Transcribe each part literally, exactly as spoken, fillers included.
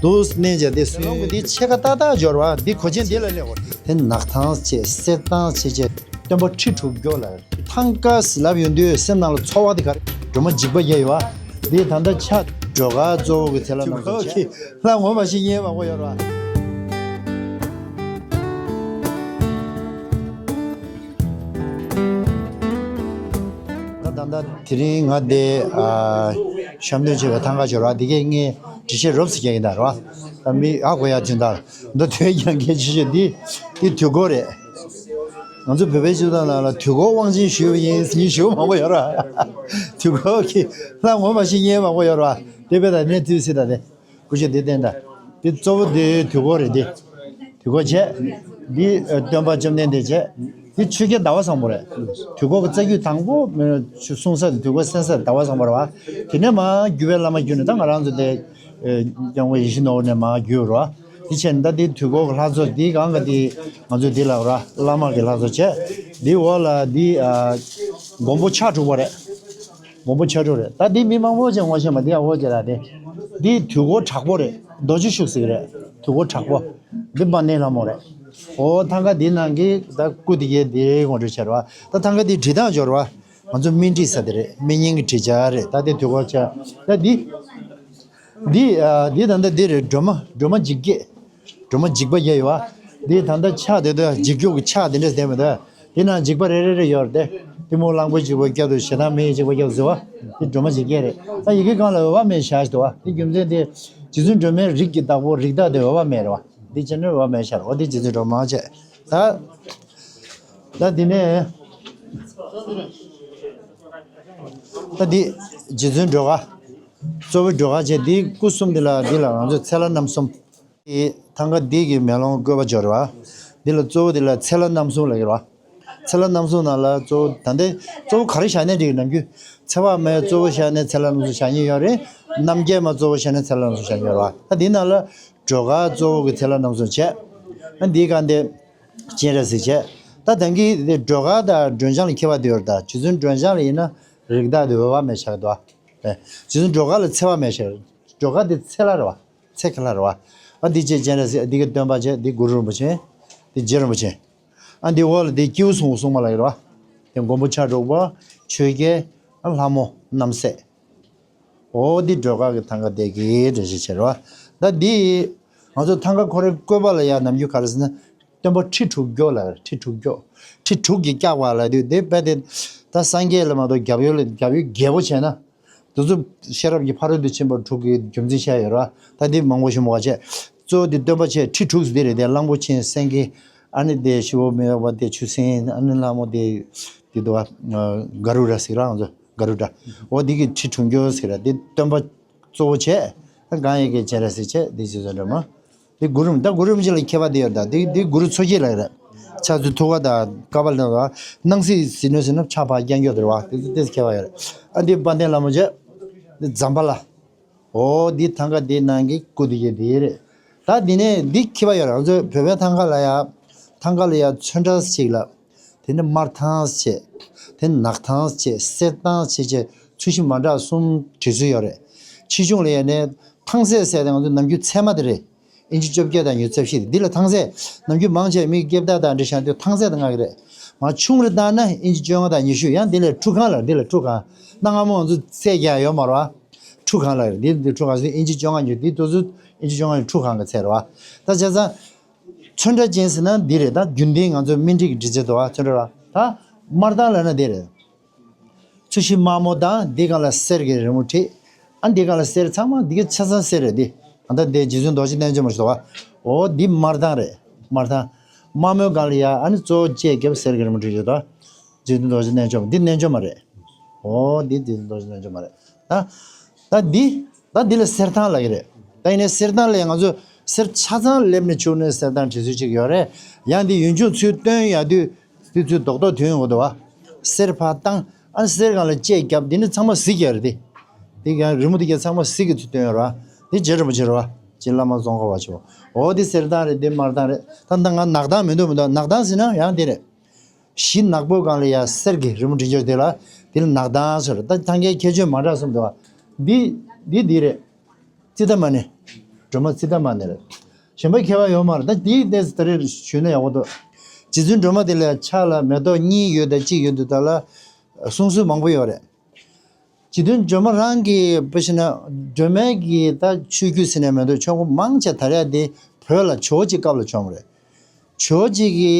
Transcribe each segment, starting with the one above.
དུས་གནས་བྱ་དེ་སུ་ལོང་གི་དེ་ཕྱེད་ཀ་ཏག་ཏག་འབྱོར་བ་འདི་གོ་ཆེན་འདི་ལ་སླེབས་འོ། དེ་ནག་ཐང་བྱས་གསེར་ཐང་བྱས་བྱས་སྟོན་པ་ཁྲི་དྲུག་མགྱོགས་ལ་ཐང་ཀ་ཟི་ལབ་ཡོང་དུས་སེམས་ནང་ལ་ཚོར་བ་དེ་ག་རེ། སྒྲོལ་མ་འཇིགས་པ་རྒྱལ་ཡོད་བ། འདི་ད་ལྟ་ཆ་སྒྲོལ་དཀར་གཙོ་བོ་གི་ཚེ་ལ་ནང་དུ་བྱས་ལྷ་ངོ་མ་ཤི་ཉེ་མང་པོ་ཡོད་ར། ད་ད་ད་དེ་རིང་ང་དེ་ཨ་ཤམ་སྟོན་བྱེད་པའི་ཐང་ཀ་འབྱོར་བ་འདི་གས་ངས་འདྲི་བཤད་རོབ་ཙམ་རྒྱག་གི་ཡིན་ད་ར། ད་མི་ཧ་གོ་ཡ་ཅིན་ད་ད་དོན་ཡང་གལ་ཆེ་ཤོས་འདི་འདི་དུས་འཁོར་རེད། ང་ཚོ་བོད་པའི་སྤྱི་ཚོགས་ནང་ལ་དུས་འཁོར་དབང་ཆེན་ཞུས་པ་ཡིན་ཟེར་མཁན་ཞེ་པོ་མང་པོ་ཡོད་ར། དུས་འཁོར་གྱི་ལྷ་ངོ་མ་ཤེས་མཁན་མང་པོ་ཡོད་ར། དེ་བས་ད་གནས་ཚུལ་སྲིད་ད་དེ། སྐུ་ཞབས་དེ་བསྟན་དང་། དེ་གཙོ་བོ་དེ་དུས་འཁོར་རེད་དེ། དུས་འཁོར་བྱས། འདི་ཨ་སྟོན་པ་བཅོམ་ལྡན་འདས་བྱས། འདི་ཆོས་རྒྱལ་ཟླ་བ་བཟང་པོ་རེད། དུས་འཁོར་གྱི་རྩ་རྒྱུད་དང་པོ་ཨ་གསུང་ས་དེ་དུས་འཁོར་གསན་ས་ཟླ་བ་བཟང་པོ་རེད་བ། དེ་ནས་མར་བརྒྱུད་པའི་བླ་མ་བརྒྱུད་ནས་ད་ང་རང་ཚོ་དེ་ཨ་སྐྱབས་མགོན་ཡིད་བཞིན་ནོར་བུ་ནས་མར་བརྒྱུད་རོ། འདི་བྱས་ནས་ད་འདི་དུས་འཁོར་གྱི་ལྷ་ཚོགས་འདི་གང་ག་འདི་ང་ཚོ་འདི་ལ་ར་བླ་མ་གི་ལྷ་ཚོགས་བྱས། འདི་འོག་ལ་འདི་ཨ་མགོན་པོ་ཕྱག་དྲུག་པ་རེད། མང་པོ་ཆ་འགྲོ་རེད། ད་འདི་མི་མང་པོ་ཅིག་ངོ་ཤེས་པ་འདི་ཨ་འོ་ཅེ་ར་དེ། འདི་དུས་འཁོར་དྲག་པོ་རེད། རྡོ་རྗེ་ཤུགས་ཟེར་གི་རེད། དུས་འཁོར་དྲག་པོ། འདི་དཔལ་ལྡན་ལྷ་མོ་རེད། འོ་ཐང་ཀ་འདི་ནང་གི་ད་སྐུ་དེ་གའི་འདི་ངོ་སྤྲོད་བྱས་རེད་བ། ད་ཐང་ཀ་འདི་བྲིས་སྟངས་འབྱོར་བ། ང་ཚོ་སྨིན་བྲིས་ཟེར་དེ་རེད། སྨིན་གཉེན་གྱི་བྲིས་ཆ་རེད། ད་འདི་དུས་འཁོར་ཆ། ད་འདི། འདི་ཨ་འདི་ད་ལྟ་འདི་རེད། སྒྲོལ་མ་སྒྲོལ་མ་འཇིགས་བརྒྱད། སྒྲོལ་མ་འཇིགས་པ་བརྒྱད་ཡོད་བ། འདི་ད་ལྟ་ཕྱག་དེ་དུས་འཇིགས་སྐྱོབ་ཀྱི་ཕྱག་དེ་འདྲས་ལྡན་མི་འདུག་དེ་ནང་འཇིགས་པ་རེ་རེ་རེ་ཡོད་རེད་དེ། གཏི་མུག་གླང་པོ་ཆེ་བརྒྱད་དང་ཞེ་སྡང་མེ་ཡི་འཇིགས་པ་བརྒྱད་ཟེར་བ། འདི་སྒྲོལ་མ་འཇིགས་བརྒྱད་རེད། ད་ཡི་གེ་སྒང་ལ་འོད་དཔག་མེད་བཞག་ཞིག་འདུག་བ། འདི་རྒྱུ་མཚན་དེ། རྗེ་བཙུན་སྒྲོལ་མའི་རིགས་ཀྱི་བདག་པོ་རིགས་བདག་དེ་འོད་དཔག་མེད་རེད་བ། འདི་ཅན་ནི་འོད་དཔག་མེད་ཤར། འོ་འདི་རྗེ་བཙུན་སྒྲོལ་མ་བྱས། ད། ད་འདི་ནས། ད་འདི་རྗེ་བཙུན་སྒྲོལ་དཀར། གཙོ་བོ་སྒྲོལ་དཀར་བྱས། འདི་སྐུ་གསུམ་འདི་ལ་འདི་ལ་ང་ཚོས་ཚེ་ལྷ་རྣམ་གསུམ། ཐང་ཀ་འདི་གི་མེ་ལོང་བཀོད་པ་འབྱོར་བ། འདི་ལ་གཙོ་བོ་འདི་ལ་ཚེ་ལྷ་རྣམ་གསུམ་ལབ་ཀྱི་རེད་བ། ཚེ་ལྷ་རྣམ་གསུམ་ནང་ལ་གཙོ་བོ་ད་ལྟའི་གཙོ་བོ་ག་རེ་བཞག་ནས་འགྲིག་ནམ་རྒྱུན། ཚེ་དཔག་མེད་གཙོ་བོ་བཞག་ནས་ཚེ་ལྷ་རྣམ་གསུམ་བཞག་མཁན་ཡོད་རེད། རྣམ་རྒྱལ་མ་གཙོ་བོ་བཞག་ནས་ཚེ་ལྷ་རྣམ་གསུམ་བཞག་མཁན་ཡོད་རེད་བ། ད་འདི་ནང་ལ་སྒྲོལ་དཀར་གཙོ་བོ་གི་ཚེ་ལྷ་རྣམ་གསུམ་བྱས། ཨ་འདིའི་སྒང་དེ་སྤྱན་རས་གཟིགས་བྱས། ད་ད་གིན་དེ་སྒྲོལ་དཀར་དང་སྒྲོལ་ལྗང་ལ་ཁྱད་པར་དེ་ཡོད་རེད། ད་རྗེ་བཙུན་སྒྲོལ་ལྗང་ལ་ཡིན་ན་རིགས་བདག་དེ་འོད་དཔག་མེད་ཆགས་འདུག་ཨ། རྗེ་བཙུན་སྒྲོལ་དཀར་ལ་ཚེ་དཔག་མེད་ཆགས། སྒྲོལ་དཀར་དེ་ཚེ་ལྷ་རེད་བ། ཚེ་ཁ་ལྷ་རེད་བ། ཨ་འདི་བྱས་སྤྱན་རས་གཟིགས། འདི་གི་སྟོན་པ་བྱས། འདི་གུ་རུ་རིན་པོ་ཆེ། འདི་རྗེ་རིན་པོ་ཆེ། ཨ་འདི་འོག་ལ་འདི་སྐྱེས་བུ་སྲུང་སྲུང་མ་ལ་ཡོད་རེད་བ། དེ་མགོན་པོ་ཕྱག་དྲུག་པ། ཆོས་རྒྱལ། ཨ་ལྷ་མོ་རྣམ་སྲས། འོ་འདི་སྒྲོལ་དཀར་གྱི་ཐང་ཀ་དེ་གི་འགྲེལ་བཤད་བྱས་རེད་བ། ད་འདི། ང་ཚོ་ཐང་ཀ་ཁོ་རའི་བཀོད་པ་ལ་ཡ་ནམ་རྒྱུན་ག་རེ་ཟེར་ན། སྟོན་པ་ཁྲི་དྲུག་མགྱོགས་ལ་ཁྲི་དྲུག་མགྱོགས། ཁྲི་དྲུག་གིས་བཀྱག་པ་ལ་དུས་དེ་དཔེ་དེ། ད་སངས་རྒྱས་ལ་མ་གཏོགས་རྒྱབ་ཡོལ་ལ་རྒྱབ་ཡོལ་རྒྱས་པོ་བྱས་ན། དེ་ཚོ་ཤེས་རབ་ཀྱི་ཕ་རོལ་ཏུ་ཕྱིན་པ་དྲུག་གི་རྒྱུ་མཚན་བཤད་ཡོད་རེད་བ། ད་འདི་མང་པོ་ཞིག་མ་བ་བྱས། གཙོ་བོ་དེ་སྟོན་པ་བྱས་ཁྲི་དྲུག་ཟེར་དེ་རེད་དེ། གླང་པོ་ཆེ་སེང་གེ། ཨ་ནི་དེ་ཤི་བོ་མི་ཡག་པ་དེ་ཆུ་སྲིན། ཨ་ནི་ལྷ་མོ་དེ་དེ་འདུག་བ། ག་རུ་ཌ་ཟེར་ར་ང་ཚོ་ག་རུ་ཌ། འོ་དེ་གི་ཁྲི་དྲུག་མགྱོགས་ཟེར་ར་དེ་སྟོན་པ་གཙོ་བོ་བྱས། གང་ཡིན་གྱི་སྤྱན་རས་གཟིགས་བྱས་དེ་ཅི་ཟེར་ར་མ། དེ་གུ་རུ། ད་གུ་རུ་རིན་པོ་ཆེ་ལ་ཁྱད་པར་དེ་ཡོད། ད་དེ་དེ་གུ་རུ་མཚོ་སྐྱེས་ལ་རེད། ཕྱག་མཛོད་ཐུབ་པ་དང་ཀ་པཱ་ལ་དང་སྣང་སྲིད་ཟིལ་གནོན་ཟེར་ན་ཕྱག་ཕར་རྐྱང་མགྱོགས་དེ་རེད་བ། དེ་ཚོ་དེ་ཁྱད་པར་ཡོད་རེད། ཨ་འདི་དཔལ་ལྡན་ལྷ་མོ་བྱས། འདི་ཛམ་བྷ་ལ། འོ་འདི་ཐང་ཀ་འདི་ནང་གི་སྐུ་དེ་གའི་འདི་རེད། ད་འདི་ནས་འདི་ཁྱད་པར་ཡོད་རེད། ང་ཚོའི་བོད་པའི་ཐང་ཀ་ལ་ཡ། ཐང་ཀ་ལ་ཡ་ཚོན་ཁྲ་ཞིག་ལ། དེ་ནས་དམར་ཐང་བྱས། དེ་ནས་ནག་ཐང་བྱས། སེར་ཐང་བྱས་བྱས་ཚོས་གཞི་མ་འདྲ་གསུམ་བྲིས་སྲོལ་ཡོད་རེད། ཆེ་ཆུང་ལ་ཡ་ནས་ཐང་སེར་ཟེར་དེ་ང་ཚོ་ནམ་རྒྱུན་ཚེར་མ་དེ་རེད། ཨིན་ཇི་བཅོ་བརྒྱད་དང་ཉི་ཤུ་རྩ་བཞི་རེད། འདི་ལ་ཐང་སེར། ནམ་རྒྱུན་མང་ཆེ་མི་སྐྱེ་བདག་དང་འདྲ་བཞག་དུས་ཐང་སེར་དང་ལྔ་གི་རེད། མ་ཆུང་རུ་བཏང་ན་ཨིན་ཇི་བཅོ་ལྔ་དང་ཉི་ཤུ། ཡང་འདི་ལས་ཁྲུ་གང་ལ། འདི་ལ་ཁྲུ་གང་། གནའ་སྔ་མོ་ང་ཚོ་སྲས་རྒྱག་ཡོད་མ་རེད་བ། ཁྲུ་གང་ལ་རེད། འདི་འདི་ཁྲུ་གང་ཟེར་ཨིན་ཇི་བཅོ་ལྔ་ཉི་ཤུ། འདི་དུས་ཚོད་ཨིན་ཇི་བཅོ་ལྔ་ཉི་ཤུ་ཁྲུ་གང་གི་ཚད་རེད་བ། ད་བྱས་ཙང་། ཚོན་ཁྲ་ཅན་ཟེར་ན་འདི་རེད། ད་རྒྱུན་ལྡན་ང་ཚོ་སྨིན་བྲིས་ཀྱི་འབྲི་རྩལ་འདུག་བ། ཚོན་ཁྲ་ར། ད་དམར་ཐང་ལབ་ན་འདི་རེད། ཚོས་གཞི་དམར་མོ་དང་འདི་སྒང་ལ་སེར་གྱི་རི་མོ་བྲིས། ཨ་འདི་སྒང་ལ་སེར་ཚང་མ་འདི་ག་ཆ་ཚང་སེར་རེད་འདི། ཨ་ད་འདི་རྗེ་བཙུན་རྡོ་རྗེ་རྣལ་འབྱོར་མ་ཞིག་འདུག་བ། འོ་འདི་དམར་ཐང་རེད། དམར་ཐང་། དམར་མོའི་སྒང་ལ་ཡ་ཨ་ནི་གཙོ་བོ་ལྕེ་རྒྱབ་སེར་གྱི་རི་མོ་བྲིས་ཡོད་དོ། རྗེ་བཙུན་རྡོ་རྗེ་རྣལ་འབྱོར་མ། འདི་རྣལ་འབྱོར་མ་རེད། འོ་འདི་རྗེ་བཙུན་རྡོ་རྗེ་རྣལ་འབྱོར་མ་རེད། ད། ད་འདི། ད་འདི་ལ་སེར་ཐང་ལབ་ཀྱི་རེད། ད་ཡིན་ནའི་སེར་ཐང་ལ་ཡང་ང་ཚོ་སེར་ཆ་ཚང་སླེབས་ནས་བྱུགས་ནས་སེར་ཐང་བྲིས་ཚུལ་གཅིག་ཡོད་རེད། ཡང་འདི་ཡུལ་ལྗོངས་ཚུལ་སྟོན་ཡག་དུས་དུས་ཚོད་རྡོག་རྡོག་ཐོན་ཡོང་གི་འདུག་བ། སེར་ཕར་བཏང་། ཨ་ནི་སེར་སྒང་ལ་ལྕེ་བརྒྱབ། འདི་ནི་ཚང་མ་གཟིག་ཡག་རེད་དེ། འདི་ཡང་རི་མོ་འདི་ག་ཚང་མ་གཟིག་གི་ཚུལ་སྟོན་ཡོད་རེད་བ། འདི་རྗེ་རིན་པོ་ཆེ་རེད་བ། རྗེ་བླ་མ་ཙོང་ཁ་པ་ཆེན་པོ། འོ་འདི་སེར་ཐང་རེད། འདི་དམར་ཐང་རེད། ད་ད་ང་ནག་ཐང་མི་འདུག་མི་འདུག་ནག་ཐང་ཟེར་ན་ཡང་འདི་རེད། གཞི་ནག་པོའི་སྒང་ལ་ཡ་སེར་གྱི་རི་མོ་བྲིས་འཇོག་དེ་ལ་དེ་ལ་ནག་ཐང་ཟེར། ད་ཐང་གའི་ཁྱད་ཆོས་མ་འདྲ་གསུམ་འདུག་བ། འདི་འདི་འདི་རེད། ཙིཏྟ་མ་ཎི། སྒྲོལ་མ་ཙིཏྟ་མ་ཎི་རེད། གཞན་པ་ཁྱད་པར་ཡོད་མ་རེད། ད་དེའི་གནས་སུ་ད་རེས་ཞུས་ན་ཡག་པོ་འདུག་རྗེ་བཙུན་སྒྲོལ་མ་དེ་ལ་ཕྱག་ལ་མེ་ཏོག་གཉིས་ཡོད་དང་གཅིག་ཡོད་འདུག་ད་ལ་གསུང་སྲོལ་མང་པོ་ཡོད་རེད། རྗེ་བཙུན་སྒྲོལ་མ་རང་གི་དཔེ་བཞག་ན་སྒྲོལ་མའི་གི་ད་ཆོས་བརྒྱུད་ཟེར་ནས་མེ་ཏོག་ཆོས་འཁོར་མང་ཆེ་ད་རེས་དེ་བོད་ལ་ཇོ་བོ་རྗེ་སྐབས་ལ་བྱུང་བ་རེད། ཇོ་བོ་རྗེ་གི་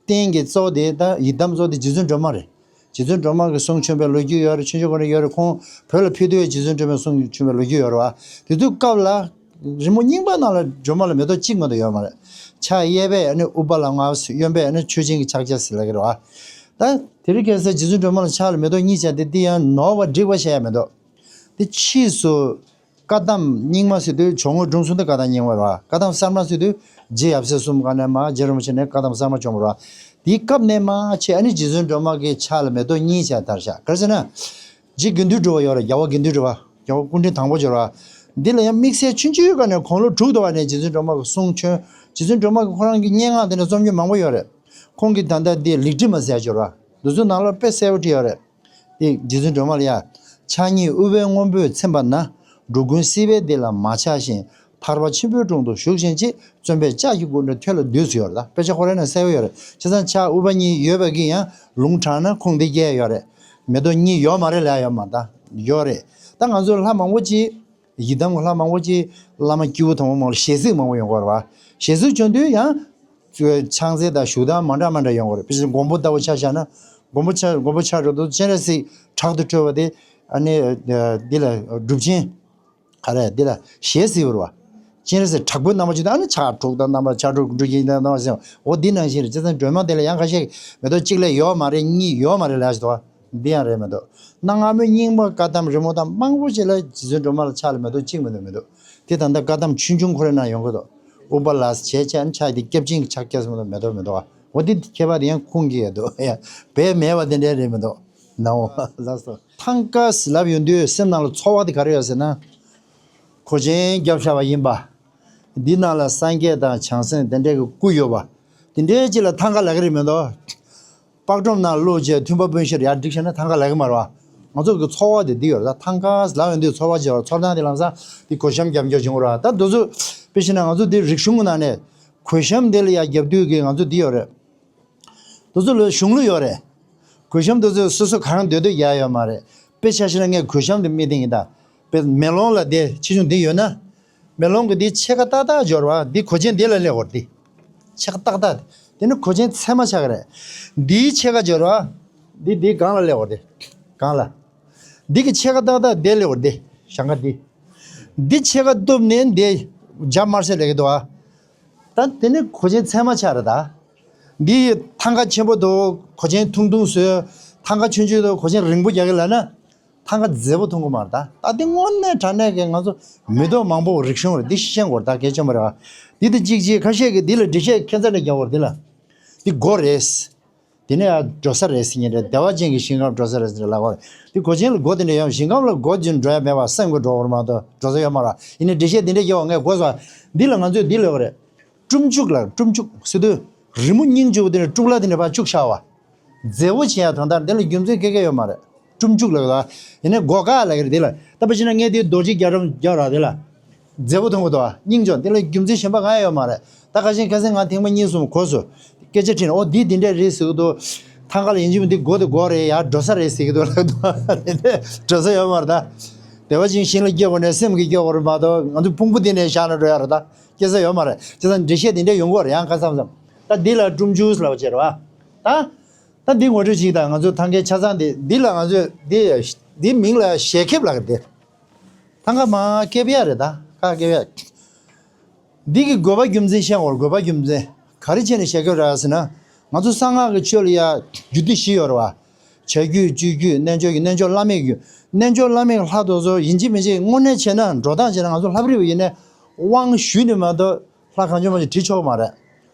རྟེན་གྱི་གཙོ་བོ་དེ་ད་ཡི་དམ་གཙོ་བོ་དེ་རྗེ་བཙུན་སྒྲོལ་མ་རེད། རྗེ་བཙུན་སྒྲོལ་མ་གི་གསུང་བྱོན་པའི་ལོ་རྒྱུས་ཡོད་རེད། ཆོས་འབྱུང་ཁོ་ན་ཡོད་རེད། ཁོང་བོད་ལ་ཕེབས་དུས་རྗེ་བཙུན་སྒྲོལ་མའི་གསུང་བྱོན་པའི་ལོ་རྒྱུས་ཡོད་རེད་བ། དེ་དུས་སྐབས་ལ་རི་མོ་རྙིང་པ་ནང་ལ་སྒྲོལ་མ་ལ་མེ་ཏོག་གཅིག་མ་གཏོགས་ཡོད་མ་རེད། ཕྱག་གཡས་པས་ཨ་ནི་ཨུཏྤལ་ལ་མངའ་གཡོན་པས་ཨ་ནི་མཆོད་སྦྱིན་གྱི་ཕྱག་རྒྱ་ཟེར་ལབ་ཀྱི་རེད་བ། ད་དེ་རིང་ཁ་སང་རྗེ་བཙུན་སྒྲོལ་མ་ལ་ཕྱག་ལ་མེ་ཏོག་གཉིས་བྱས་ཏེ་འདི་ཡང་ནོར་བ་འགྲིག་པ་བཤད་ཡ་མེ་ཏོག་དེ་ཕྱིས་སུ་བཀའ་གདམས་རྙིང་མ་ཟེར་དུས་ཇོ་བོ་རྒྱལ་བའི་དྲུང་གསུམ་དུ་བཀའ་གདམས་རྙིང་མ་རེད་བ། བཀའ་གདམས་གསར་མ་ཟེར་དུས་རྗེ་ཡབ་སྲས་གསུམ་ཀ་ནས་མ་རྗེ་རིན་པོ་ཆེ་ནས་བཀའ་གདམས་གསར་མ་བྱུང་བ་རེད་བ། དེའི་སྐབས་ནས་མ་ཆེ་ཨ་ནི་རྗེ་བཙུན་སྒྲོལ་མ་གི་ཕྱག་ལ་མེ་ཏོག་གཉིས་བྱས་དར་ཤག་ག་རེ་ཟེར་ན། རྗེ་དགེ་འདུན་གྲུབ་པ་ཡོད་རེད། རྒྱལ་བ་དགེ་འདུན་གྲུབ་པ། རྒྱལ་བ་སྐུ་ཕྲེང་དང་པོ་ཅིག་རེད་བ། འདི་ལ་ཡང་དམིགས་བསལ་ཆུང་ཆུང་སྒང་ནས་དགུང་ལོ་དྲུག་དུ་བ་ནས་རྗེ་བཙུན་སྒྲོལ་མ་གི་གསུང་བྱོན། རྗེ་བཙུན་སྒྲོལ་མ་གི་ཁོ་རང་གི་སྙན་ངག་དེ་ནས་རྩོམ་རྒྱུ་མང་པོ་ཡོད་རེད། ཁོང་གིས་ད་ལྟ་འདི་ལེགས་བྲིས་མ་ཟེར་ཡ་ཅིག་ཡོད་རེད་བ། འདི་ཚོའི་ནང་ལ་དཔེ་གསལ་པོ་བྲིས་ཡོད་རེད། འདི་རྗེ་བཙུན་སྒྲོལ་མ་ལ་ཡ། ཕྱག་གཉིས་ཨུཏྤལ་སྔོན་པོས་མཚན་པ་ན། འགྲོ་ཀུན་སྲིད་པའི་སྡེ་ལ་མ་ཆགས་ཤིང་། ཐར་པ་ཆེན་པོའི་དྲུང་དུ་ཞུགས་བཞིན་མཆིས། བརྩོན་པས་ལྕགས་ཀྱི་སྐུ་འདྲ་ཐོད་ལ་བསྡུས་སུ་ཡོད་རེད། ད་དཔེ་ཆ་ཁོ་རའི་ནང་གསལ་པོ་ཡོད་རེད། བྱས་ཙང་ཕྱག་ཨུཏྤལ་གཉིས་ཡོད་པ་གི་ཡང་ལུང་དྲངས་ན་ཁུངས་དེ་རྒྱས་ཡོད་རེད། མེ་ཏོག་གཉིས་ཡོད་མ་རེད་ལབ་ཡོད་མ་རེད། ད་ཡོད་རེད། ད་ང་ཚོ་ལྷ་མང་པོ་ཅིག་ཡི་དམ་གྱི་ལྷ་མང་པོ་ཅིག་བླ་མ་སྐྱེས་བུ་དམ་པ་མང་པོ་ཞལ་གཟིགས་མང་པོ་ཡོང་གི་ཡོད་རེད་བ། ཞལ་གཟིགས་བྱུང་དུས་ཡང་ཕྱག་འཚལ་དང་བཞུགས་སྟངས་མ་འདྲ་མ་འདྲ་ཡོང་གི་ཡོད་རེད། དཔེ་བཞིན་མགོན་པོ་ལྟ་བུ་ཆ་བཞག་ན། མགོན་པོ་ཆ་མགོན་པོ་ཆ་འགྲོ་དུས་སྤྱན་རས་གཟིགས་དྲག་ཏུ་སྤྲོས་པ་དེ་ཨ་ནི་འདི་ལ་སྒྲུབ་ཆེན། ག་རེ་འདི་ལ་ཞལ་གཟིགས་པ་རེད་བ། སྤྱན་རས་གཟིགས་དྲག་པོའི་རྣམ་པ་ཅིག་དང་ཨ་ནི་ཕྱག་དྲུག་དང་རྣམ་པ་ཕྱག་དྲུག་འགྲོ་གི་ཡིན་དང་རྣམ་པ་ཟེར་འོ་འདི་ནང་བཞིན་རེད། བྱས་ཙང་སྒྲོལ་མ་དེ་ལ་ཡང་ཁ་ཤས་མེ་ཏོག་གཅིག་ལས་ཡོད་མ་རེད། གཉིས་ཡོད་མ་རེད་ལབ་ཞིག་འདུག་བ། འདི་ཡང་རེད་མི་འདུག་གནའ་སྔ་མོའི་རྙིང་མ་བཀའ་གདམས་རི་མོ་དང་མང་པོ་ཅིག་ལ་རྗེ་བཙུན་སྒྲོལ་མ་ལ་ཕྱག་ལ་མེ་ཏོག་གཅིག་མ་གཏོགས་མི་འདུག་དེ་ད་ལྟ་བཀའ་གདམས་ཆུང་ཆུང་ཁོ་རའི་ནང་ཡོང་གི་འདུག་ཨུཏྤལ་ལ་བྱས་བྱས་ཕྱག་དེ་སྐྱབས་སྦྱིན་གྱི་ཕྱག་རྒྱ་ཟེར་མི་འདུག་མེ་ཏོག་མི་འདུག་བ། འོ་དེ་ཁྱད་པར་དེ་ཡང་ཁུངས་སྐྱེལ་ཡ་འདུག་ཡ། བས་མེད་པ་དེ་འདྲའི་རེད་མི་འདུག་ནའོ། ལགས་སོ། ཐང་ཀ་ཟེར་ལབ་ཡོང་དུས་སེམས་ནང་ལ་ཚོར་བ་དེ་ག་རེ་ཡོད་ཟེར་ན། གོས་ཆེན་བརྒྱབ་བཞག་པ་ཡིན་པ། འདི་ནང་ལ་སངས་རྒྱས་དང་བྱང་སེམས་དེ་འདྲའི་གི་སྐུ་ཡོད་པ། དེ་འདྲའི་ཅིག་ལ་ཐང་ཀ་ལབ་ཀྱི་རེད་མི་འདུག་པགས་ཁྲོམ་ནང་བླུགས་བྱས་མཐུན་པ་སྤུན་བཞིར་ཡར་བསྒྲིགས་བྱས་ན་ཐང་ཀ་ལབ་ཀྱི་མ་རེད་བ། ང་ཚོ་གི་ཚོར་བ་དེ་འདི་ཡོད་རེད། ད་ཐང་ཀ་ལབ་ཡོང་དུས་ཚོར་བ་ཅིག་ཡོད་རེད། ཚོར་སྟངས་དེ་ལམ་སང་དེ་གོས་ཤམ་རྒྱབ་འཇོག་བྱུང་རེད་བ། ད་འདི་ཚོ་དཔེ་བྱས་ན་ང་ཚོ་འདི་རིག་གཞུང་གི་ནང་ནས་གོས་ཤམ་དེ་ལ་ཡར་རྒྱབ་དུས་ཀྱི་ང་ཚོ་འདི་ཡོད་རེད། དེ་ཚོ་ལ་གཞུང་ལུགས་ཡོད་རེད། གོས་ཤམ་དེ་ཚོ་སོ་སོ་གང་འདོད་འདོད་རྒྱག་ཡོད་མ་རེད། དཔེ་ཆ་བཞག་ན་ངས་གོས་ཤམ་དེ་མི་བཏིང་གི་ད། དཔེ་མེ་ལོང་ལ་དེ་ཆེ་ཆུང་འདི་ཡོད་ན། མེ་ལོང་གི་འདི་ཕྱེད་ཀ་ཏག་ཏག་འབྱོར་བ་འདི་གོས་ཆེན་འདི་ལ་སླེབས་འོར་འདི། ཕྱེད་ཀ་ཏག་ཏག་དེ་ནི་གོས་ཆེན་ཚད་མ་ཆགས་ཀྱི་རེད། འདིའི་ཕྱེད་ཀ་འབྱོར་བ། འདི་འདི་སྒང་ལ་སླེབས་འོར་འདི། སྒང་ལ། འདི་གི་ཕྱེད་ཀ་ཏག་ཏག་འདི་སླེབས་འོར་འདི། ཞང་ཀ་འདི། འདི་ཕྱེད་ཀ་གཏུབ་ནས་འདི་རྒྱ་དམར་སེ་ལེགས་འདུག་ཨ། ད་དེ་ནི་གོས་ཆེན་ཚད་མ་ཆགས་རེད་ད། འདི་ཐང་ཀ་ཆེན་པོ་འདུག་གོས་ཆེན་ཐུང་ཐུང་བཟོས། ཐང་ཀ་ཆུང་ཆུང་འདུག་གོས་ཆེན་རིང་པོ་རྒྱག་གི་ལབ་ན། ཐང་ཀ་མཛེས་པོ་མཐོང་གི་མ་རེད་ད། ད་འདི་དངོས་གནས་དྲང་གནས་ཀྱི་ང་ཚོ་མི་ཐོག་མང་པོ་རིག་གཞུང་རེད། འདི་ཤེས་དགོས་རེད་ད། གལ་ཆེན་པོ་རེད་བ། འདི་དང་གཅིག་གཅིག་ཁ་ཤས་ཀྱིས་འདི་ལ་འགྲེལ་བཤད་ཁྱད་མཚར་ནས་རྒྱག་དགོས་རེད་འདི་ལ། འདི་སྒོ་རེད། དེ་ནས་ཡང་འགྲོ་ས་རེད་ཟེར་མཁན་རེད། བདེ་བ་ཅན་གྱི་ཞིང་ཁམས་འགྲོ་ས་རེད་ཟེར་ལབ་པ་རེད། དེ་སྒོ་ཆེན་ལ་སྒོ་དེ་འདྲ་ཡོད། ཞིང་ཁམས་ལ་སྒོ་ཅིག་འགྲོ་ཡ་མེད་པ་སེམས་ཀྱི་འགྲོ་བར་མ་གཏོགས་འགྲོ་ས་ཡོད་མ་རེད། ཡིན་ནའི་འགྲེལ་བཤད་དེ་འདྲ་རྒྱག་པ་ངས་གོ་སོང་། འདི་ལ་ང་ཚོས་འདི་ལབ་པ་རེད། སྤྲུམ་བཅུག་ལ་སྤྲུམ་བཅུག་ཟེར་དུས་རི་མོ་སྙིང་རྗེ་པོ་དེ་ནས་སྤྲུག་ལ་དེ་འདྲ་ཕར་བཅུག་བཞག་པ། མཛེས་པོ་བྱེད་ཡ་དོན་དག་འདི་ལ་རྒྱུ་མཚན་ག་གེ་ཡོད་མ་རེད། སྤྲུམ་བཅུག་ལབ་ཀྱི་འདུག་ཡིན་ནའི་སྒོ་ཀ་ལབ་ཀྱི་རེད་འདི་ལ། ད་དཔེ་བྱས་ན་ངས་འདི་རྡོ་རྗེ་རྒྱ་གྲམ་རྒྱག་ར་འདི་ལ། མཛེས་པོ་མཐོང་གི་འདུག་ཨ། སྙིང་རྗེ་པོ། འདི་ལ་རྒྱུ་མཚན་གཞན་པ་གང་ཡང་ཡོད་མ་རེད། ད་ཁ་ཤས་ཁ་སང་ང་ཐེངས་མ་གཉིས་གསུམ་གོ་སོང་། སྐད་ཆ་དྲིས་ན་ཨོ་འདི་འདི་འདྲས་རེད་ཟེར་གི་འདུག་ཐང་ཀ་ལ་ཡིན་གཅིག་མིན་འདི་སྒོ་དེ་སྒོ་རེད་ཡ། འགྲོ་ས་རེད་ཟེར་གི་འདུག་ལབ་འདུག་དེ་འདྲས་འགྲོ་ས་ཡོད་མ་རེད་ད། བདེ་བ་ཅན་ཞིང་ལ་སྐྱེ་དགོས་ནས་སེམས་ཀྱིས་སྐྱེ་དགོས་རེད་མ་གཏོགས་ང་ཚོ་ཕུང་པོ་འདི་ནས་བཞག་ན་འགྲོ་ཡ་རེད་ད། སྐྱེ་ས་ཡོད་མ་རེད། བྱས་ཙང་འགྲེལ་བཤད་དེ་འདྲས་ཡོང་གི་རེད་ཡང་ཁ་སང་སང་། ད་འདི་ལ་སྤྲུམ་ཆུ་ལབ་བྱས་རེད་བ། ད། ད་འདི་ངོ་སྤྲོད་ཅིག་དང་ང་ཚོ་ཐང་ཀའི་ཆ་ཚང་འདི་འདི་ལ་ང་ཚོས་འདི་འདི་མིང་ལ་ཞལ་ཁེབས་ལབ་ཀྱི་རེད། ཐང་ཀ་མ་ཀེབ་ཡ་རེད་ད། ཀ་ཀེབ་ཡ། འདི་གི་དགོས་པ་རྒྱུ་མཚན་བཤད་དགོས་རེད། དགོས་པ་རྒྱུ་མཚན། ག་རེ་བྱས་ནས་ཞལ་ཁེབས་རག་ཟེར་ན། ང་ཚོ་གསང་སྔགས་ཀྱི་ཆོས་ལ་ཡ་རྒྱུད་སྡེ་བཞི་ཡོད་རེད་བ། བྱ་རྒྱུད་སྤྱོད་རྒྱུད་རྣལ་འབྱོར་རྒྱུད། རྣལ་འབྱོར་བླ་མེད་རྒྱུད། རྣལ་འབྱོར་བླ་མེད་ཀྱི་ལྷ་དེ་ཚོ་ཡིན་གཅིག་མིན་གཅིག་དངོས་གནས་བྱས་ན་འགྲོ་སྟངས་བྱས་ན་ང་ཚོ་ལྷ་པ་རིས་པ་ཡིན་ནའི་དབང་ཞུས་ནས་མ་གཏོགས་ལྷ་གང་བྱུང་མང་བྱུང་བྲིས་ཆོག་མ་རེད།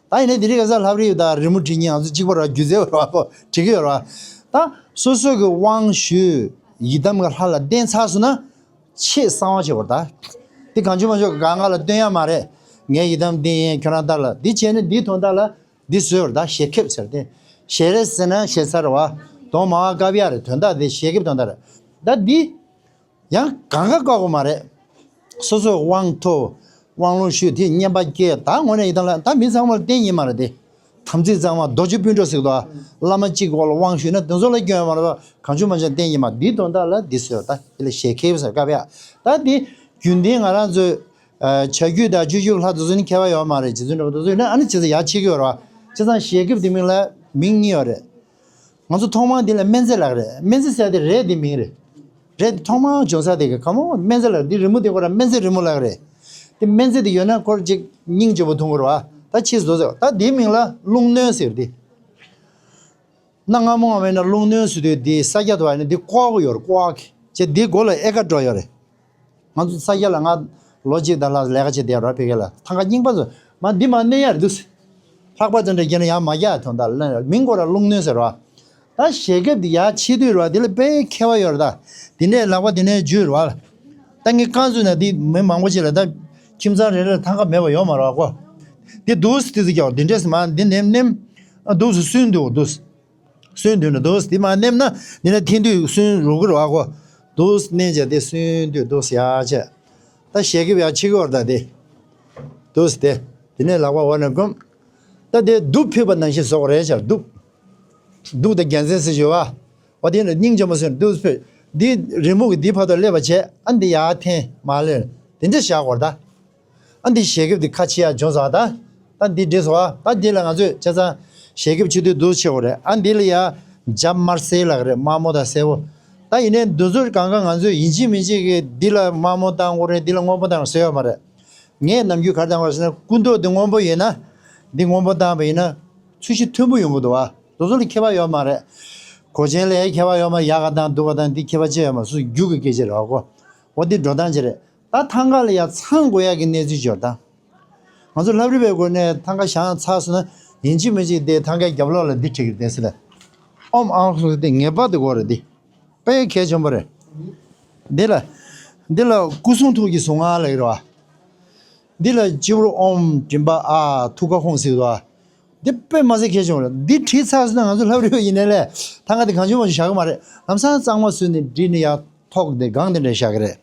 ད་ཡིན་ནའི་དེ་རིང་ཁ་སང་ལྷ་པ་རིས་པ་དང་རི་མོ་བྲིས་མཁན་ང་ཚོ་གཅིག་པ་རེད་བ། སྒྱུ་རྩལ་པ་རེད་བ། ཁོ་བྲིས་ཀྱི་ཡོད་རེད་བ། ད་སོ་སོ་གི་དབང་ཞུས་ཡི་དམ་གྱི་ལྷ་ལ་བརྟེན་ཚར་སོང་ན། ཆེས་གསང་བ་བྱེད་དགོས་རེད་ད། འདི་གང་བྱུང་མང་བྱུང་གང་ག་ལ་སྟོན་ཡ་མ་རེད། ངའི་ཡི་དམ་འདི་ཡིན། ཁྱོད་རང་ལྟར་ལ་འདི་བྱས་ནས་འདིའི་དོན་དག་ལ་འདི་བཟོས་པ་རེད་ད། ཞལ་ཁེབས་ཟེར་ཏེ། ཞལ་རས་ཟེར་ན་ཞལ་ཚར་བ། གདོང་མ་བ་ཀབ་ཡ་རེད། དོན་དག་འདི་ཞལ་ཁེབས་དོན་དག་རེད། ད་འདི་ཡང་གང་ག་བཀག་དགོས་མ་རེད། སོ་སོའི་དབང་ཐོབ། དབང་ལུང་ཞུས་དེ་བསྙེན་པ་སྐྱེས། ད་དངོས་གནས་ཡིན་ད་ལ་ད་མི་ཚང་མ་ལ་བསྟན་ཡིན་མ་རེད་དེ། དམ་ཚིག་གཙང་མ་རྡོ་རྗེ་སྤུན་གྲོགས་ཟེར་དོ། བླ་མ་གཅིག་གི་འོག་ལ་དབང་ཞུས་ན་དེ་ཚོ་ལ་སྐྱོན་ཡོད་མ་རེད། གང་བྱུང་མ་བྱུང་བསྟན་ཡིན་མ་འདི་དོན་དག་ལ་འདི་ཟེར་ད་དེ་ལ་ཞལ་ཁེབས་ཟེར་སྐབས་ཡ། ད་དེ་རྒྱུན་ལྡན་ང་རང་ཚོའི་བྱ་རྒྱུད་དང་སྤྱོད་འཇུག་ལྷ་དེ་ཚོ་ནི་ཁྱད་པར་ཡོད་མ་རེད། རྗེ་བཙུན་འདྲ་པོ་དེ་ཚོ་ཡིན་ན་ཨ་ནི་བྱས་ཙང་ཡ་ཆེ་གི་ཡོད་རེད་བ། བྱས་ཙང་ཞལ་ཁེབས་དེ་མིང་ལ་མིང་གཉིས་ཡོད་རེད། ང་ཚོ་ཐོག་མར་འདི་ལ་སྨན་རྫས་ལབ་རེད། སྨན་རྫས་ཟེར་དེ་རས་དེ་མིང་རེད། རས་དེ་ཐོག་མར་འབྱུང་ས་དེ་གི་ཁ་མོ་སྨན་རྫས་ལབ་འདི་རི་མོ་དེ་ཁོ་ར་སྨན་རྫས་རི་མོ་ལབ་རེད། དེ་སྨན་རྫས་དེ་ཡོད་ན་ཁོར་ཅིག་སྙིང་རྗེ་པོ་མཐོང་གི་རེད་བ། ད་ཕྱིས་སུ་ཟེར་ད་དེའི་མིང་ལ་རླུང་གནོན་ཟེར་དེ། གནའ་སྔ་མོ་བ་ཡིན་ན་རླུང་གནོན་ཟེར་དུས་དེ་ས་སྐྱ་དུ་བ་ཡིན་ན་དེ་ཀོག་གི་ཡོད་རེད་ཀོག་གི་ཅེ་དེ་མགོ་ལ་ཨེ་ཀ་འགྲོ་ཡོད་རེད། ང་ཚོ་ས་སྐྱ་ལ་ང་ལོ་གཅིག་དང་ལྷག་ལས་ཀ་བྱེད་བསྡད་རོགས་ཕ་གི་ལ་ཐང་ག་རྙིང་པ་ཚོ་མ་འདི་མ་གནས་ཡར་འདུག་ལྷག་པ་ཚོ་འདྲ་རྒྱ་ནས་ཡང་མ་རྒྱག་ཐོན་ད་ལ་མིང་སྐོར་ལ་རླུང་གནོན་ཟེར་བ། ད་ཞལ་ཁེབས་འདི་ཡར་ཕྱེ་དུས་རོགས་འདི་ལ་དཔེ་ཁྱད་པར་ཡོད་རེད་ད། འདི་འདྲས་ལག་པ་འདི་འདྲས་འཇུས་རོགས། ད་ངས་རྐང་བཙུགས་ན་འདི་མི་མང་པོ་ཅིག་ལ་ད་ཁྱིམ་ཚང་རེ་རེ་ལ་ཐང་ག་མེད་པ་ཡོད་མ་རེད་བ་ཀོ། འདི་འདུག་སེ་ཏི་ཙི་རྒྱག་འདི་འདྲས་མ་འདི་ནེམ་ནེམ་འདུག་སེ་སུན་འདུག་འདུག་སེ། སུན་འདུག་ན་འདུག་སེ་དེ་མ་ནེམ་ན་འདི་ན་འཐེན་དུས་སུན་རུག་གི་རེད་བ་ཀོ། འདུག་སེ་མནན་བྱས་དེ་སུན་དུས་འདུག་སེ་ཡར་བྱས། ད་ཞལ་ཁེབས་ཡར་ཕྱེ་གི་ཡོད་རེད་ད་དེ། འདུག་སེ་དེ། དེ་ནས་ལག་པ་འོག་ནས་བསྐུམ། ད་དེ་གདུགས་ཕུད་པ་ནང་བཞིན་བཟོ་དགོས་རེད་ཤག་གདུགས། གདུགས་དང་རྒྱལ་མཚན་ཟེར་ཞུ་བ། འོ་དེ་ནས་སྙིང་རྗེ་མོ་ཟེར་གདུགས་ཕུད། འདི་རི་མོ་གི་འདི་བར་དུ་སླེབས་པ་བྱས་ཨ་འདི་ཡར་འཐེན་མར་སླེབས་དེ་འདྲ་བཞག་དགོས་རེད་ད། ཨ་འདི་ཞལ་ཁེབས་འདི་ཁ་ཕྱེ་ཡག་བྱུང་སོང་ཨ་ད། ད་འདི་འགྲིག་སོང་ཨ། ད་འདི་ལ་ང་ཚོས་བྱས་ཙང་ཞལ་ཁེབས་ཕྱེ་དུས་འདུག་ཕྱེ་དགོས་རེད། ཨ་འདི་ལ་ཡ་འཇའ་དམར་སེར་ལབ་ཀྱི་རེད། དམར་མོ་དང་སེར་པོ། ད་ཡིན་ནའི་འདི་ཚོ་གང་ག་ང་ཚོས་ཡིན་གཅིག་མིན་གཅིག་གི་འདི་ལ་དམར་མོ་བཏང་དགོས་རེད། འདི་ལ་སྔོན་པོ་བཏང་ཟེར་ཡོད་མ་རེད། ངས་ནམ་རྒྱུན་ག་རེ་བཏང་དགོས་ཟེར་ན་སྐུ་མདོག་འདི་སྔོན་པོ་ཡིན་ན། འདི་སྔོན་པོ་བཏང་བ་ཡིན་ན་ཚོས་གཞི་མཐོན་པོ་ཡོང་གི་འདུག་ཨ། འདི་ཚོ་ལ་ཁྱད་པར་ཡོད་མ་རེད། གོས་ཆེན་ལ་ཡ་ཁྱད་པར་ཡོད་མ་རེད། ཡག་ག་དང་སྡུག་ག་དང་འདི་ཁྱད་པར་ཅི་ཡོད་མ་རེད། སུ་རྒྱུ་གི་སྐད་ཆ་རེད་བ་ཀོ། འོ་འདི་འགྲོ་སྟངས་ཅི་རེད། ད་ཐང་ག་ལ་ཡ་ཚང་དགོས་ཡག་གི་གནས་ཚུལ་ཅིག་ཡོད་ད། ང་ཚོ་ལྷ་རིས་པའི་སྒོ་ནས་ཐང་ག་བཞེངས་ཚར་སོང་ན་ཡིན་གཅིག་མིན་གཅིག་དེ་ཐང་གའི་རྒྱབ་ལོགས་ལ་འདི་བྲིས་ཀྱི་རེད་དེ་ཟེར་ལ། ཨོམ་ཨང་སོ་དེ་ངེས་པར་དུ་དགོས་རེད་འདི། དཔེ་གལ་ཆེན་པོ་རེད། འདི་ལ། འདི་ལ་སྐུ་གསུང་ཐུགས་ཀྱི་གཟུངས་སྔགས་ལབ་ཀྱི་རེད་བ། འདི་ལ་སྤྱི་བོར་ཨོམ་མགྲིན་པ་ཨ་ཐུགས་ཀར་ཧཱུྃ་ཟེར་གྱི་རེད་བ། འདི་དཔེ་མ་ཟད་གལ་ཆེན་པོ་རེད། འདི་བྲིས་ཚར་སོང་ན་ང་ཚོ་ལྷ་རིས་པ་ཡིན་ནའི་ལས་ཐང་ག་དེ་གང་བྱུང་མང་བྱུང་བཞག་གི་མ་རེད། ལམ་སང་གཙང་མ་བཟོས་ནས་བསྒྲིགས་ནས་ཡར་ཐོག་དེ་སྒང་དེ་འདྲ་བཞག་གི་རེད།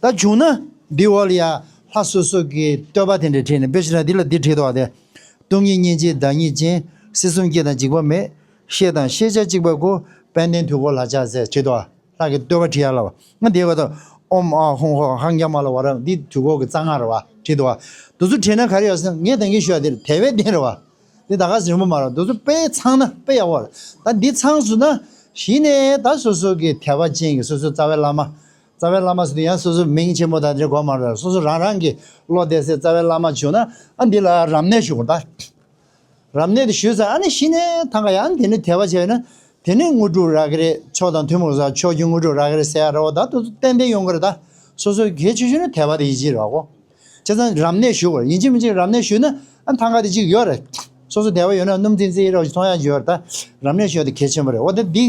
ད་བྱུང་ན་འདི་འོག་ལ་ཡ་ལྷ་སོ་སོ་གི་བསྟོད་པ་དེ་འདྲ་བྲིས་ནས། དཔེ་བྱས་ན་འདི་ལ་འདི་བྲིས་འདུག་བ་དེ། སྟོང་ཉིད་སྙིང་རྗེའི་བདག་ཉིད་ཅན། སྲིད་གསུམ་སྐྱེ་དང་འཇིག་པ་མེད། ཤེས་དང་ཤེས་བྱ་གཅིག་པ་སྐུ། དཔལ་ལྡན་དུས་འཁོར་ལྷ་ཕྱག་འཚལ་བྲིས་འདུག་བ། ལྷ་གི་བསྟོད་པ་བྲིས་ཡ་ལ་བ། ང་དེ་བ་དང་། ཨོམ་ཨ་ཧོང་ཧོ་ཧང་ཀྱ་མ་ལ་བ་ར་འདི་དུས་འཁོར་གི་རྩ་སྔགས་རེད་བ། བྲིས་འདུག་བ། འདི་ཚོ་བྲིས་ན་ག་རེ་ཡོད་ཟེར་ན་ངས་ད་གིན་ཞུ་ཡ་དེ་རེད། དལ་བའི་རྟེན་རེད་བ། འདི་ད་ག་ཟེར་མོ་མ་རེད། འདི་ཚོ་དཔེ་ཚང་ན་དཔེ་ཡག་པོ་རེད། ད་འདི་ཚང་སོང་ན་གཞི་ནས་ད་སོ་སོ་གི་དད་པ་ཅན་གྱི་སོ་སོའི་རྩ་བའི་བླ་མ། རྩ་བའི་བླ་མ་ཟེར་དུས་ཡང་སོ་སོ་མིང་ཆེན་མོ་དང་དེ་འདྲ་དགོས་མ་རེད། སོ་སོ་རང་རང་གི་བློ་གཏད་སའི་རྩ་བའི་བླ་མ་བྱུང་ན་ཨ་འདི་ལ་རབ་གནས་ཞུ་དགོས་ད། རབ་གནས་དེ་ཞུས་ཚར་ཨ་ནི་གཞི་ནས་ཐང་ག་ཡང་དེ་ནི་དད་པ་བྱས་ན་དེ་ནི་དངོས་གྲུབ་རག་གི་རེད། མཆོག་དང་ཐུན་མོང་ས་མཆོག་གི་དངོས་གྲུབ་རག་གི་རེད་ཟེར་ཡ་རེད་བ། ད་དུ་ཏན་ཏན་ཡོང་གི་རེད་ད། སོ་སོའི་གལ་ཆེ་ཤོས་ནི་དད་པ་དེ་ཡིད་ཆེས་རེད་བ་ཀོ། བྱས་ཙང་རབ་གནས་ཞུ་དགོས་རེད། ཡིན་གཅིག་མིན་གཅིག་རབ་གནས་ཞུས་ན་ཨ་ཐང་ག་དེ་གཅིག་ཡོད་རེད། སོ་སོ་དད་པ་ཡོད་ན་སྣུམ་ཚིག་ཚིག་རོགས་མཐོང་ཡག་ཅིག་ཡོད་རེད་ད། རབ་གནས་ཞུ་ཡ་དེ་གལ་ཆེན་པོ་རེད། འོ་ད་འདི་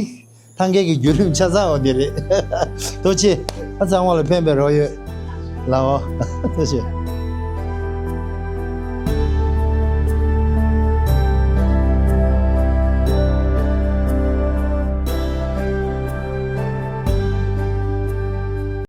ཐང་གའི་གི་བརྒྱུད་རིམ་ཆ་ཚང་བ་འདི་རེད། ཐུགས་རྗེ་ཆེ། ཨ་ཚང་མ་ལ་ཕན་པའི་རོགས་ཡོད། ལའོ། ཐུགས་རྗེ་ཆེ།